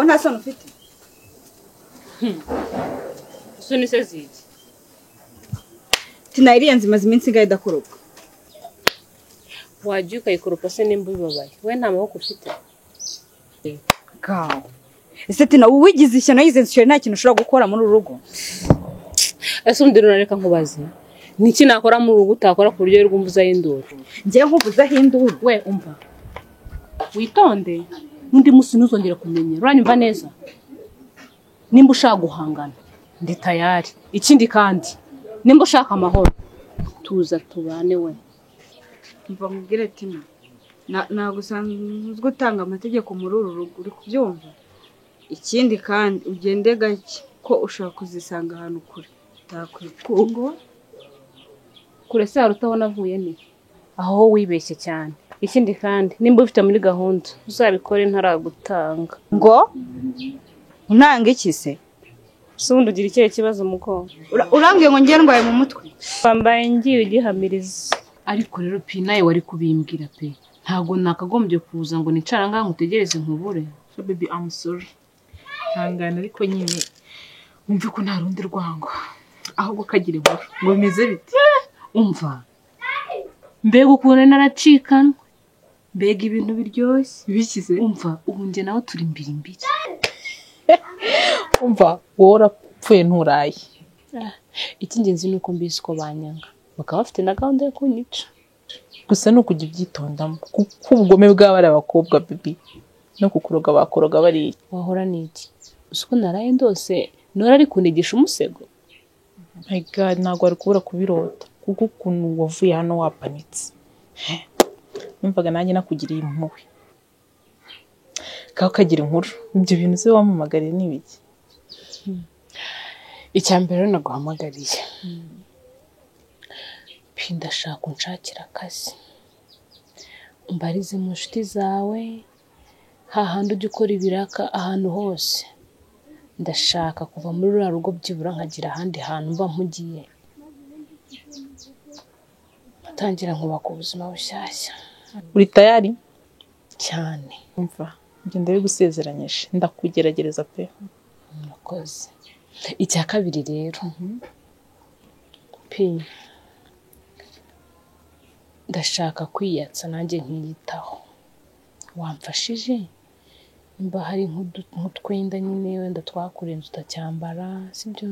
Nta soni ufite? Isoni se ziki? Tina, iriya nzu imaze iminsi ingahe idakoropwa? Wajya ukayikoropa se nimba ubibabaye? We nta maboko ufite? Gaho. Ese Tina, wowe wigize ishyano yize nzu, nta kintu ushobora gukora muri uru rugo? Ese undi reka nkubaze, niki nakora muri urugo utakora ku buryo rwumvuzaho induru? Njyewe nkuvuzaho induru? We umva, witonde, n'undi munsi ntuzongere kumenya. Uranyumva neza? Nimba ushaka guhangana ndi tayari. Ikindi kandi nimba ushaka amahoro tuza tubane. We Mva nkubwire Tina, ntabwo usanzwe utanga amategeko muri uru rugo, uri kubyumva? Ikindi kandi ugende gake ko ushobora kuzisanga ahantu kure utakwikura. Kure se hari utaho navuye? Ni aho wibeshye cyane. Ikindi kandi nimba ufite muri gahunda uzabikore ntaragutanga. Ngo untanga iki se? Se ubundi ugira ikihe kibazo muko? Urambwiye ngo njye ndwaye mu mutwe? Wambaye ngiye ugihamiriza. Ariko rero pi nawe wari kubimbwira pe, ntabwo nakagombye kuza ngo nicara ngaha ngutegereze nkubure. So baby, I'm sorry. Hangana ariko nyine wumve ko nta rundi rwango, ahubwo kagira inkuru ngo bimeze bite? Umva mbega ukuntu naracikanwe, mbega ibintu biryoshye bikize. Umva ubu njye nawe turi imbiri imbiri. Umva wowe urapfuye nturaye. Icy'ingenzi ni uko mbizi ko banyanga, bakaba bafite na gahunda yo kunyica. Gusa ni ukujya ubyitondamo kuko ubugome bw'abari abakobwa baby, no kukuroga bakoroga bariya. Wahora n'iki? Uzi ko naraye ndose nora ari kunigisha umusego? My God, ntabwo wari kubura kubirota kuko ukuntu wavuye hano wapanitse, numvaga nanjye nakugiriye impuhwe. Kaho kagira inkuru, ibyo bintu se wampamagariye ni ibiki? Icya mbere rero naguhamagariye pi, ndashaka unshakira akazi, umbarize mu nshuti zawe hahandi ujya ukora ibiraka ahantu hose. Ndashaka kuva muri ruriya rugo byibura nkagira ahandi hantu mba mpugiye, ntangira nkubaka ubuzima bushyashya. Uri tayari? Cyane. Umva ibyo ndabigusezeranyije, ndakugeragereza pe. Murakoze. Icya kabiri rero pi, ndashaka kwiyatsa nanjye nkiyitaho. Wamfashije nimba hari nk'utwenda nyine wenda twakurenze utacyambara, sibyo?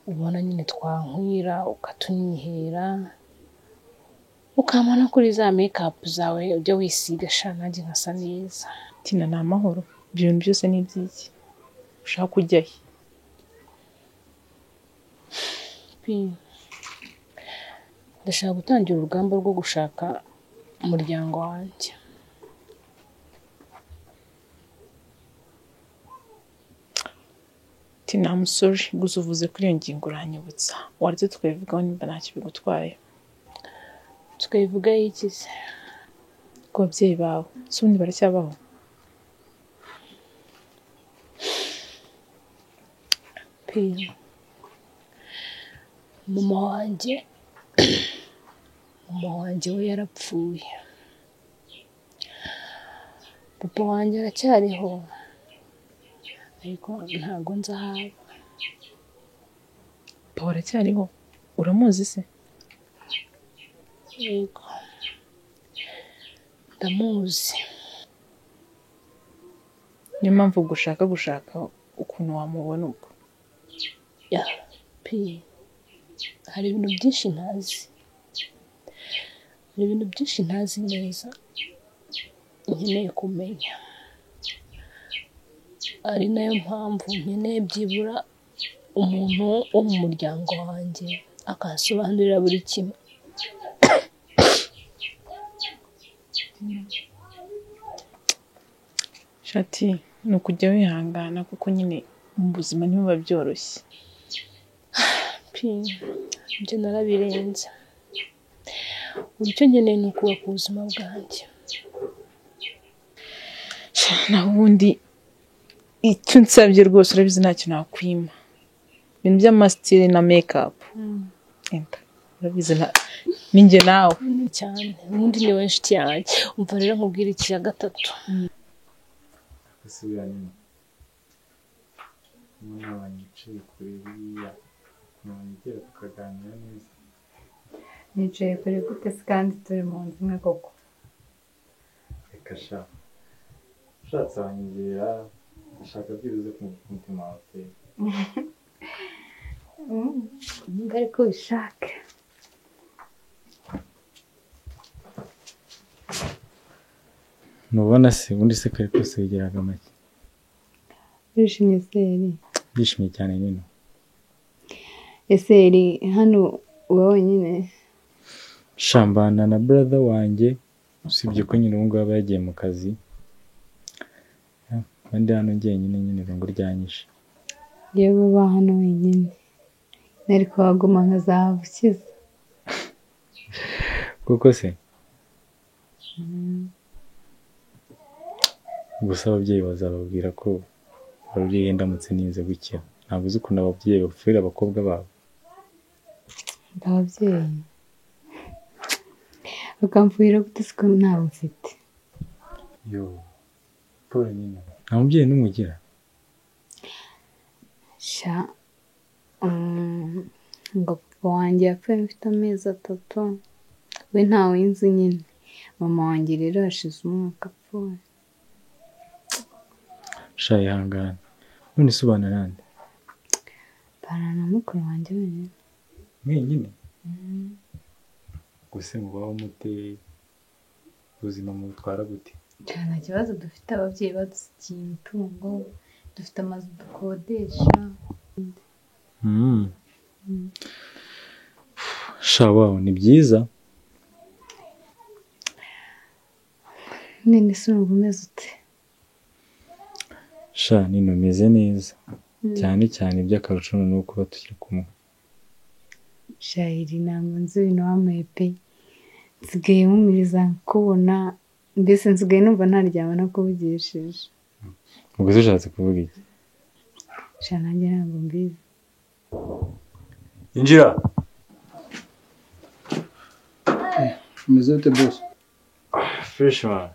Ubona nyine twankwira ukatunyihera, ukampa no kuri za make-up zawe ujya wisiga sha, nanjye nkasa neza. Tina, ni amahoro, ibyo bintu byose ni iby'iki? Ushaka kujya he? Pi, ndashaka gutangira urugamba rwo gushaka umuryango wanjye. Tina, I'm sorry, gusa uvuze kuri iyo ngingo uranyibutsa. Waretse tukabivugaho nimba ntacyo bigutwaye. Tukabivugaho iki se? Ku babyeyi bawe, se ubundi baracyabaho? Pi, mama wanjye, mama wanjye we yarapfuye. Papa wanjye aracyariho ariko ntabwo nzi aho aba. Papa aracyariho? Uramuzi se? Yego, ndamuzi. Niyo mpamvu ubwo ushaka gushaka ukuntu wamubona ubwo? Ya pi, hari ibintu byinshi ntazi, hari ibintu byinshi ntazi neza nkeneye kumenya, ari nayo mpamvu nkeneye byibura umuntu wo mu muryango wanjye akansobanurira buri kimwe. Shati, ni ukujya wihangana kuko nyine mu buzima ntibiba byoroshye. Pi, ibyo narabirenze. Ubu icyo nkeneye ni ukubaka ubuzima bwanjye. Naho ubundi icyo unsabye rwose urabizi ntacyo nakwima. Ibintu by'amasitire na make-up, urabizi ninjye nawe cyane. Ubundi ni wowe nshuti yanjye. Umva rero nkubwire icya gatatu. Gusubira nyuma. Ubu banyicaye kure biriya nongera tukaganira neza. Nicaye kure gute se kandi turi mu nzu imwe koko? Reka sha. Ushatse wanyegera, ashaka byibuze kumva uko umutima wawe uteye. Niba ariko ubishaka. Ntubona se ubundi se kare kose wigiraga make. Urishimye se Eri? Ndishimye cyane nyine. Ese Eri hano uba wenyine? Shambana na brother wanjye, usibye ko nyine ubu ngubu aba yagiye mu kazi. Ndi hano njyenyine nyine irungu ryanyishe. Yewe uba hano wenyine. Nari kuhaguma nkazahava ukize. Kuko se? Gusa ababyeyi bazababwira ko wari ndamutse nize gukira. Ntabwo uzi ukuntu ababyeyi bapfira abakobwa babo. Ababyeyi bakamfuhira gute se ko ntawe mfite? Yo, Paul nyine. Nta mubyeyi n'umwe ugira? Sha, ngo papa wanjye yapfuye mfite amezi 3, we ntawe nzi nyine. Mama wanjye rero hashize umwaka apfuye. Sha ihangane. None se ubana nande? Mbana na mukuru wanjye wenyine. Mwenyine? Gusa mubaho mute? Ubuzima mubutwara gute? Nta kibazo dufite, ababyeyi badusigiye imitungo, dufite amazu dukodesha. Sha wawe ni byiza. None se urumva umeze ute? Sha nino meze neza. Cyane cyane iby'akarusho ni uko tukiri kumwe. Sha Eri ntabwo nzi ibintu wampaye pe. Nsigaye nkumiriza nkubona, mbese nsigaye numva ntaryama nakuvugishije. Ubwo se ushatse kuvuga iki? Sha nanjye ntabwo mbizi. Injira. Umeze ute boss? Fresh man.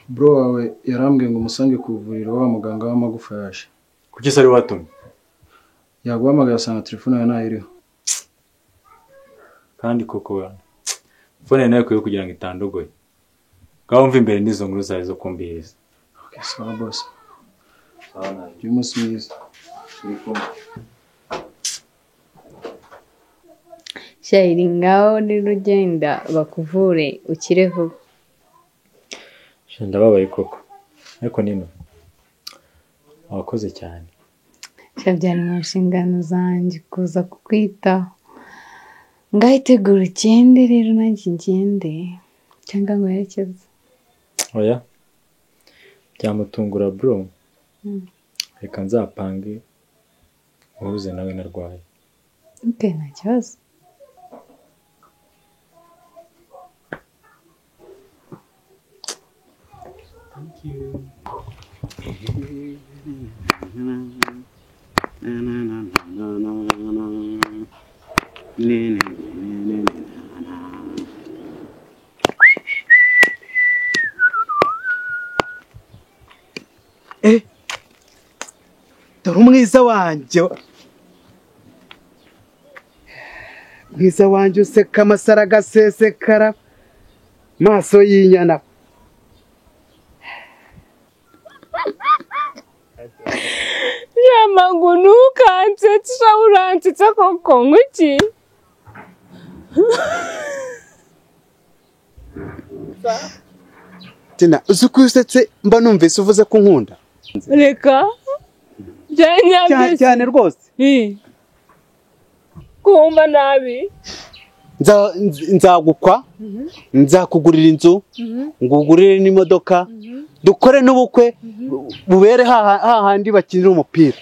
Bro wawe yarambwiye ngo umusange ku ivuriro wa muganga w'amagufa yaje. Kuki se ari watumye? Yaguhamagaye asanga telefone yawe ntayiriho. Kandi koko phone nayo kuyo kugira ngo itandogoye. Ngaho mva imbere n'izo nkuru zawe zo kumbiheza. Okay, sawa boss. Sawa nawe. Uyu munsi mwiza. Turi kumwe. Sha Eri ngaho rero ugenda bakuvure ukire vuba. Sha ndababaye koko. Ariko nino wakoze cyane. Sha byari mu nshingano zanjye kuza kukwitaho. Ngaho itegura ugende rero nanjye ngende cyangwa nguherekeze. Oya. Byamutungura bro. Reka nzapange uhuze nawe narwaye. Okay, nta kibazo. Thank you. Dore umwiza wanjye. Mwiza wanjye useka amasara agasesekara, maso y'inyana. Yamagu ntukansetse, sha uransetsa koko ngwiki? Tina, uzi ko usetse mba numvise uvuze ko unkunda. Reka byanyabye cyane rwose. Kumva nabi. Nzagukwa, nzakugurira inzu, ngugurire n'imodoka, dukore n'ubukwe bubere hahandi bakinira umupira.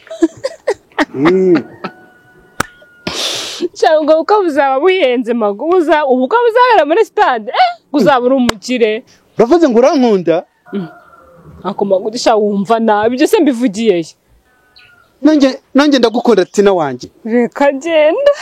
Cyangwa uko buzaba buhenze magu, ubukwe buzabera muri stade, uzaba uri umukire. Uravuze ngo urankunda? Ako magu sha wumva nabi, ibyo se mbivugiye he? Nanjye ndagukunda Tina wanjye. Reka genda.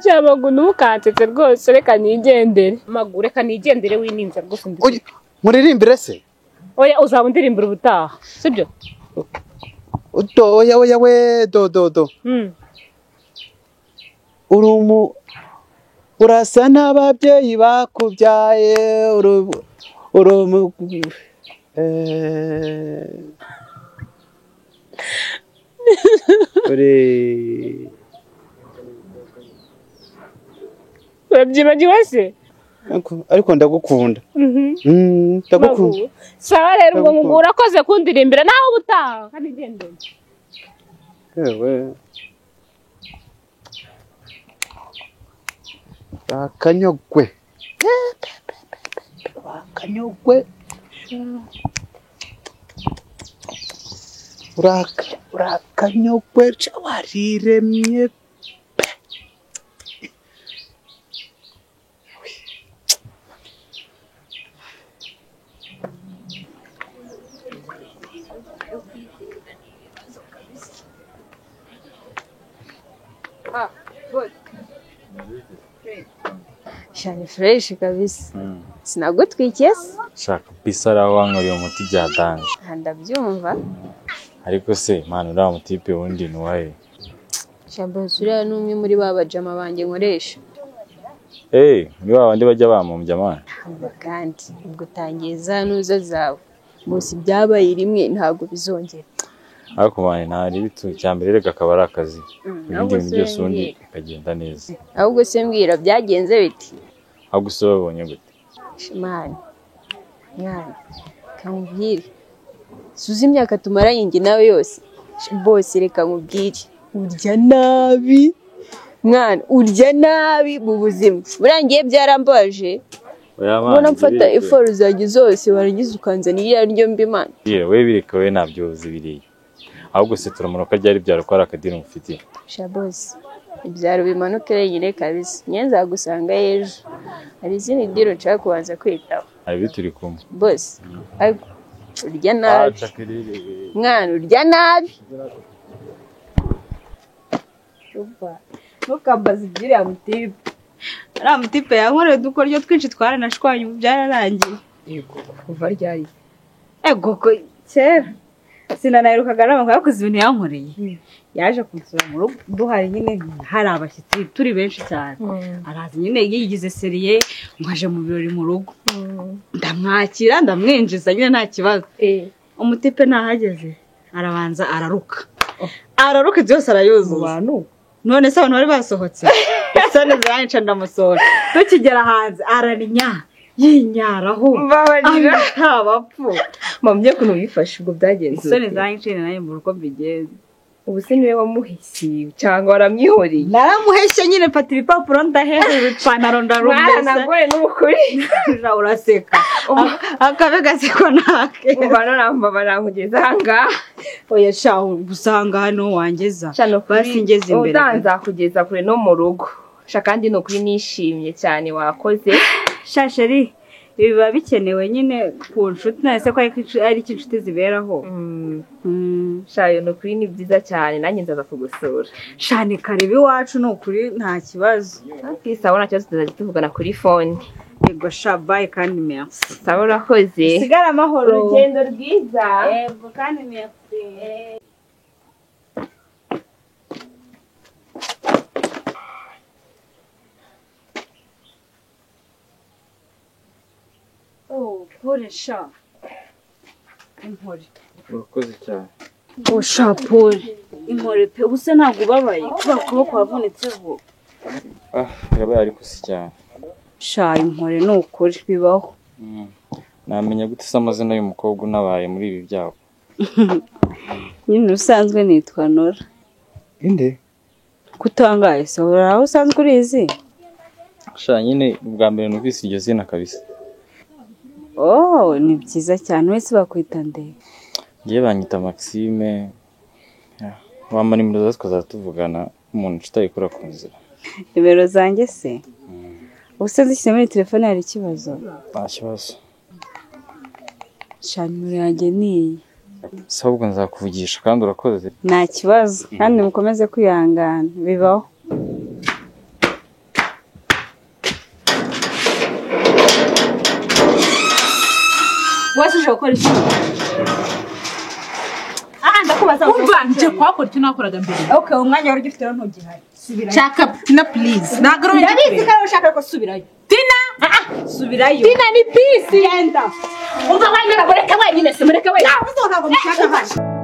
Cyangwa ntukansetse rwose, reka nigendere. Magu, reka nigendere wininze rwose ndi. Muririmbire se? Oya, uzaba undirimbira ubutaha, sibyo? Do oya oya we do do do. Urumu urasa n'ababyeyi bakubyaye urumu uri urabyibagiwe se? Ariko ndagukunda. Ndagukunda. Sawa rero ubwo ngo urakoze kundirimbira nawe ubutaha kandi gendere. Ewe. Akanyogwe. Akanyogwe. Urakanyogwe wariremye. Shani fresh kabisa. Sinagutwikiye se? Shaka bisa wankoreye umuti bya danje. Ndabyumva. Ariko se man uriya mutipe wundi ni wahe? Shambo uriya ni umwe muri ba bajama banjye nkoresha. Ni ba bandi bajya bamumbya man. Kandi ubwo utangiye za nuza zawe. Bose byabaye rimwe ntabwo bizongera. Ariko man ntari bitu cyambere reka akaba ari akazi. Ibindi bintu byose ubundi bikagenda neza. Ahubwo se mbwira byagenze biti? Ahubwo se wabonye gute? Shimani. Mwana, kamubwire. Suzi imyaka tumaranye njye nawe yose. Bose reka nkubwire. Urya nabi. Mwana, urya nabi mu buzima. Burangiye byarambaje. Ubona mfata effort zanjye zose warangiza ukanzanira iriya ndyo mbi man. Yewe bireka we nabyozi biriya. Ahubwo se turamanuka ryari byaro ko ari akadini mufitiye. Sha boss, ibyaro bimanuke wenyine kabisa. Nye nzagusanga ejo. Hari izindi diro nshaka kubanza kwitaho. Hari turi kumwe. Boss, ariko urya nabi. Mwana urya nabi. Ntukambaze iby'iriya mutipe. Ariya mutipe yankoreye udukoryo twinshi twaranashwanye ubu byararangiye. Yego, kuva ryari? Ego ko kera. Sinanaherukaga n'amakuru yakoze ibintu yankoreye. Yaje kunsura mu rugo duhari nyine hari abashyitsi turi benshi cyane. Araza nyine yigize seriye ngo aje mu birori mu rugo. Ndamwakira ndamwinjiza nyine nta kibazo. Umutipe ntahageze arabanza araruka. Araruka byose arayuzuza. None se abantu bari basohotse. Isoni ziranyica ndamusohora. Tukigera hanze ararinya. Yinyaraho. Mbabarira. Abapfu. Mamye kuntu wifashe ubwo byagenze. Isoni ziranyica naye mu rugo bigenze. Ubu se niwe wamuheshye cyangwa waramwihoreye? Naramuheshye nyine mfata ibipapuro ndahera ipantaro ndarumesa. Mwana n'ukuri. Uraseka. Akabe gaseko nake. Umva narambabara nkugeza ahangaha. Oya sha gusanga hano wangeza. Basi ngeze imbere. Udanza kugeza kure no mu rugo. Sha kandi ni ukuri nishimye cyane wakoze. Sha sheri biba bikenewe nyine ku nshuti nase ko ari inshuti ziberaho. Shayo no kuri ni byiza cyane nanjye nzaza kugusura. Shane karebe iwacu no kuri nta kibazo. Okay, sawa nta kibazo tuzajya tuvugana kuri phone. Yego sha bye kandi merci. Sawa urakoze. Sigara amahoro. Urugendo rwiza. Yego kandi merci. Oh, pole sha. Impore. Urakoze cyane. Oh sha pole. Impore pe ubuse ntabwo ubabaye kubera ukuboko wavunitseho. Ah, yabaye ariko si cyane. Sha impore ni ukuri bibaho. Namenya gute se amazina y'umukobwa unabaye muri ibi byago? Nyine usanzwe nitwa Nora. Inde? Kutangaye se uraho usanzwe urizi? Sha nyine ubwa mbere numvise iryo zina kabisa. Oh, ni byiza cyane wese bakwita nde? Ngiye banyita Maxime. Wamara nimero zawe tukazatuvugana umuntu utayikora ku nzira. Nimero zanjye se? Ubuse nzishyize muri telefone hari ikibazo? Nta kibazo. Sha nimero yanjye ni iyi. Se ahubwo nzakuvugisha kandi urakoze. Nta kibazo kandi mukomeze kwihangana bibaho. Uje gukora iki? Ndakubaza. Umva, nje kuhakora icyo nakoraga mbere. Okay, umwanya wari ugifite rero ntugihari. Subirayo. Shaka Tina please. Ntabwo ari Ndabizi ko ari ushaka ko subirayo. Tina! Subirayo. Tina ni peace. Genda. Umva wenyine, mureke wenyine se, mureke wenyine. Ntabwo mushaka hano.